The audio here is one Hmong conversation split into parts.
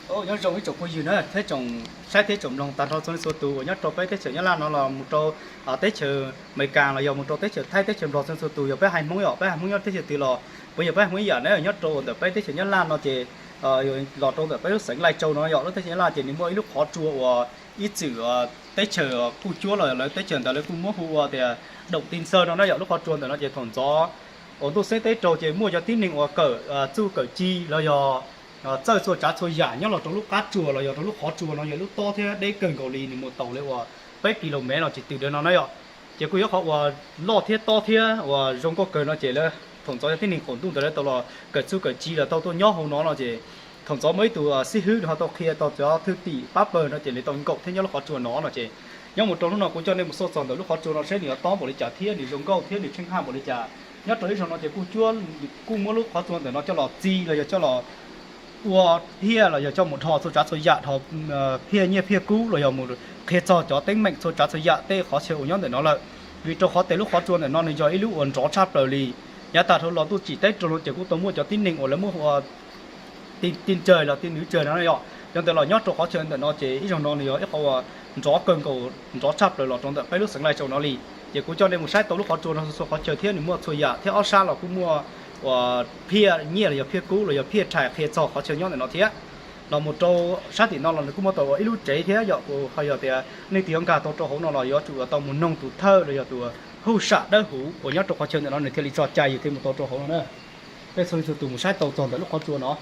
Nyob zoo ib tsoom phooj ywg na thiab tsoom saib thiab tsoom mloog tag nrho txhua leej txhua tus uas nyob rau peb teb chaws Nyab Laj no los mus rau teb chaws Amelikas los yog mus rau teb chaws Thaib teb chaws Nplog txhua leej txhua tus, yog peb haiv Hmoob yom, peb haiv Hmoob nyob teb chaws twg los puav yog peb haiv Hmoob ib yam na. Nyob rau ntawm peb teb chaws Nyab Laj no ces los rau ntawm peb lub xeev Lais Tsau no yom, lub teb chaws Nyab Laj ces nws muaj ib lub qhov tsua uas ib txwm teb chaws kuj cuab los lawv teb chaws ntawd lawv kuj muab hu ua tias Daum Ti Ntxawg no na yom. Lub qhov tsua ntawm no ces thaum ntxov uas ntuj xeeb teb raug ces muaj cov tib neeg uas kawm txuj kawm ci los yog txawj txhua tsav txhua yam nyob los rau lub qab tsua los yog rau lub qhov tsua no, yog lub tob thiab deb kawg nkaus li, nws mus taus li uas peb kis lus mev los tsis twm dawm no na yom. Ces kuj yog qhov uas loj thiab tob thiab uas zoo nkauj kawg no ces lawv thaum ntxov cov tib neeg qaum ntuj ntawd lawv tau los kawm txuj kawm ci los tau tuaj nyob hauv no no ces thaum ntxov muaj ib tug xib hwb nws ho tau qhia tau cov thwj tim pab pawg no ces lawv tau nkaum thiab nyob lub qhov tsua no no ces nyob mus rau hnub no kuv coj nej mus xauj txog ntawm lub qhov tsua no seb nws yuav tob npaum li cas thiab nws zoo nkauj thiab nws tsheej haj npaum li cas. Nyob rau ib zaug no ces kuj cuab, kuj muab lub qhov tsua ntawm no coj los txi los yog coj los ua phiaj los yog coj mus dhos txhua tsav txhua yam, dhos phiaj nyiaj phiaj kub los yog mus qhia txog cov teeb meem txhua tsav txhua yam tej qhov chaw uas nyob ntawm no lawm. Vim rau qhov tias lub qhov tsua ntawm no nws yog ib lub uas nrov tshaj plaws li. Yav tas dhau los ntuj tsim teb raug no ces kuj tau muaj cov tib neeg uas lawv muab hu ua Ti Ntsawg los Ti Nws Tsawg no yom. Yog ntawd los nyob rau qhov chaw ntawm no ces ib zaug no nws yog ib qhov uas nrov kawg nkaus, nrov tshaj plaws los rau ntawm peb lub xeev Lais Tsau no li. Ces kuv coj nej mus saib tau lub qhov tsua no txhua qhov chaw thiab nws muaj txhua yam thiab ob sab los kuj muaj uas phiaj nyiaj los yog phiaj kub los yog phiaj tshais qhia txog qhov chaw nyob ntawm no thiab. Los mus rau sab tim no los nws kuj muaj tau ua ib lub tsev thiab yom, kuv qhov yog tias nej twg yuav nkag tau rau hauv no los yuav tsum tau mus noog tus thawj los yog tus hauj sam dawb huv uas nyob rau qhov chaw ntawm no nws thiaj li tso cai yus thiaj mus tau rau hauv no na. Peb txhua leej txhua tus mus saib tau txog ntawm lub qhov tsua no.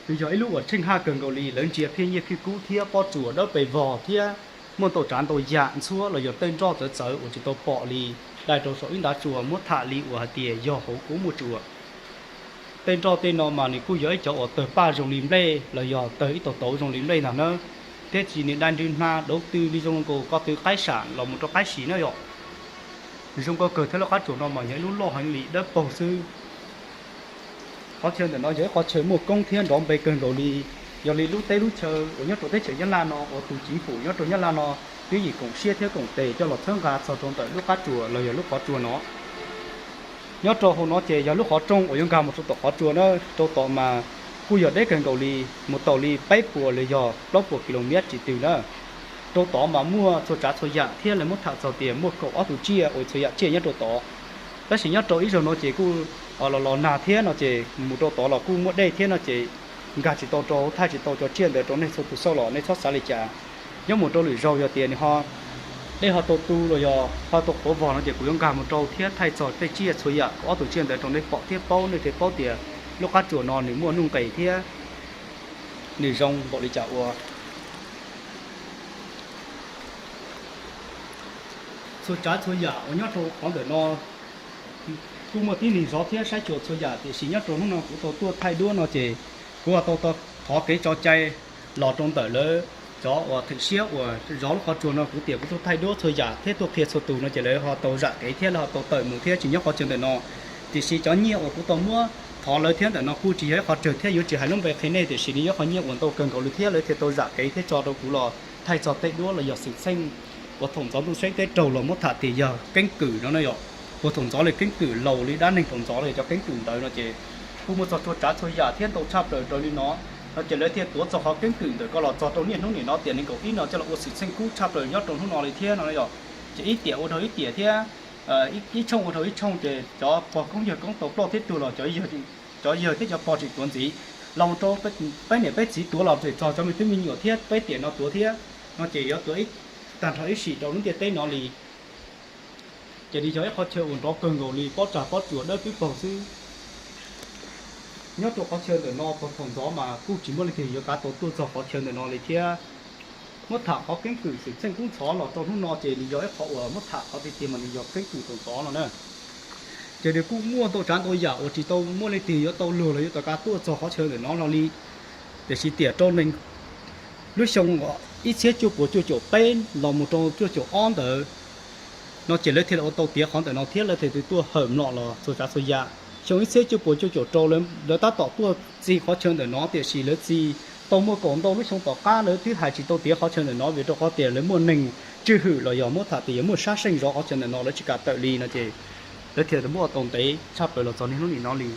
Nws yog ib lub uas tsheej haj kawg nkaus li, lawv ntsia phiaj nyiaj phiaj kub thiab pob tsuas dawb pes vog thiab muaj ntau tsav ntau yam ntxhuab los yog tej nroj txawv txawv uas tsis tau pom li, dai rau saum ib ntav tsua muab tham li uas hais tias yog hauv kub muaj tsua. Tej nroj tej no mas nws kuj yog ib cov uas tawg paj zoo li nplej los yog tawg ib tog tauv zoo li nplej ntag na, thiab tsis nws dai nrw hna dauv tw li zoo nkaus ko tw qaib sam los mus rau qaib si na yom. Zoo nkauj kawg thiab lub qab tsuas no mas yog ib lub loj heev li dawb paug xwb. Qhov chaw ntawm no yog ib qhov chaw muaj koob thiab nrov npe kawg nkaus li. Yog li lub teb lub chaw uas nyob rau teb chaws Nyab Laj no uas tus civ pum nyob rau Nyab Laj no twb yim koom siab thiab koom tes coj los txhawb nqa txog rau ntawm lub qab tsuas los yog lub qhov tsua no. Nyob rau hauv no ces yog lub qhov rooj uas yuav nkag mus rau tom qhov tsua na. Rau tod mas kuj yog deb kawg nkaus li, mus tau li peb puas los yog plaub puas kis lus mev tsis twg na. Rau tod mas muaj txhua tsav txhua yam thiab lawv muab tham txog tias muaj kaum ob tug tsiaj uas txhua yam tsiaj nyob rau tod. Tab sis nyob rau ib zaug no ces kuj los los nag thiab no ces mus rau tod los kuj muaj dej thiab no ces nkag tsis tau rau, thaij tsis tau cov tsiaj ntawd rau nej txhua tus xauj los nej txhob xav li cas. Nyob mus rau lwm zaug yog tias nws ho dej ho tau tu los yog ho tau qhuav vog no ces kuv yuav nkag mus rau thiab thaij txog tej tsiaj txhua yam kaum ob tug tsiaj ntawd rau nej pom thiab paub, nej thiaj paub tias lub qab tsuas no nws muaj nuj nqis thiab nws zoo npaum li cas ua. Txhua tsav txhua yam uas nyob rau qhov ntawm no kuj muaj tib neeg zov thiab saib xyuas txhua yam, tiam sis nyob rau hnub no kuv tau tuaj thaij duab no ces kuv ho tau thov kev tso cai los rau ntawm lawv cov uas theem siab uas zov lub qhov tsua no, kuv tias kuv tuaj thaij duab txhua yam thiab tuaj qhia txhua tus no ces lawv ho tau zam kev thiab lawv ho tau tawm mus thiab tsis nyob qhov chaw ntawm no. Tiam sis cov nyiaj uas kuv tau muab thov lawv thiab ntawm no kuj tsis yog ib qhov tsawg thiab yuav tsis hais lub npe qhia nej, tiam sis nws yog qhov nyiaj uas ntau kawg nkaus li thiab lawv thiaj tau zam kev thiab tso rau kuv los thaij txog tej duab los yog xwm txheej uas thaum ntxov ntuj xeeb teb raug los muab tham tias yog keeb kwm no na yom. Puas thaum ntxov li keeb kwm laus li dab neeg thaum ntxov los yog cov keeb kwm ntawd no ces kuj muaj txog txhua tsav txhua yam thiab ntau tshaj plaws raws li no. No ces lawv thiaj tuav txog qhov keeb kwm ntawm ko los txog rau niaj hnub nim no tias nees nkaum ib no coj los ua xwm txheej kub tshaj plaws nyob rau hnub no li thiab no yom. Ces ib tiam ua dhau ib tiam thiab ib tshooj ua dhau ib tshooj ces cov pog koob yawg koob tau ploj thiab tuag los cov yawg thiab cov pog tseem tuav ntxiv. Los rau peb niam peb txiv tuav los tseem txog cov me tub me nyuam thiab peb tiam no tuav thiab no ces yuav tuav tag nrho ib sim rau lub ntiaj teb no li. Ces nws yog ib qhov chaw uas nrov kawg nkaus li, pob tsag pob tsuas dawb pib paug xwb. Nyob rau qhov chaw ntawm no puag thaum ntxov mas kuj tsis muaj leej twg yuav kav tau tuaj txog qhov chaw ntawm no li thiab. Muab tham qhov keeb kwm xwm txheej kub ntxhov los rau hnub no ces nws yog ib qhov uas muab tham qhov tiag tiag mas nws yog keeb kwm thaum ntxov no na. Ces nws kuj muaj ntau tsav ntau yam uas tsis tau muaj leej twg yuav tau luag los yuav tau kav tuaj txog qhov chaw ntawm no no li. Tiam sis tiam rau nees lub xyoo ib txhiab cuaj puas cuaj caum peb los mus rau cuaj caum ob ntawd no ces lawv thiaj li ua tau tiav qhov ntawm no thiab lawv thiaj li tuaj hawm mlom los txhua tsav txhua yam. Xyoo ib txhiab cuaj puas cuaj caum rau lawv tab tom tuaj txi qhov chaw ntawm no, tiam sis lawv txi tau muaj kaum ntau lub xyoo tom qab lawv twb hais tsis tau tiav qhov chaw ntawm no vim rau qhov tias lawv muaj neeg tswj hwm los yog muab tham tias yog muaj sab seej zov qhov chaw ntawm no lawv tsis kam tawm li no ces lawv thiaj muab ua tau ntev tshaj plaws los txog niaj hnub nim no li.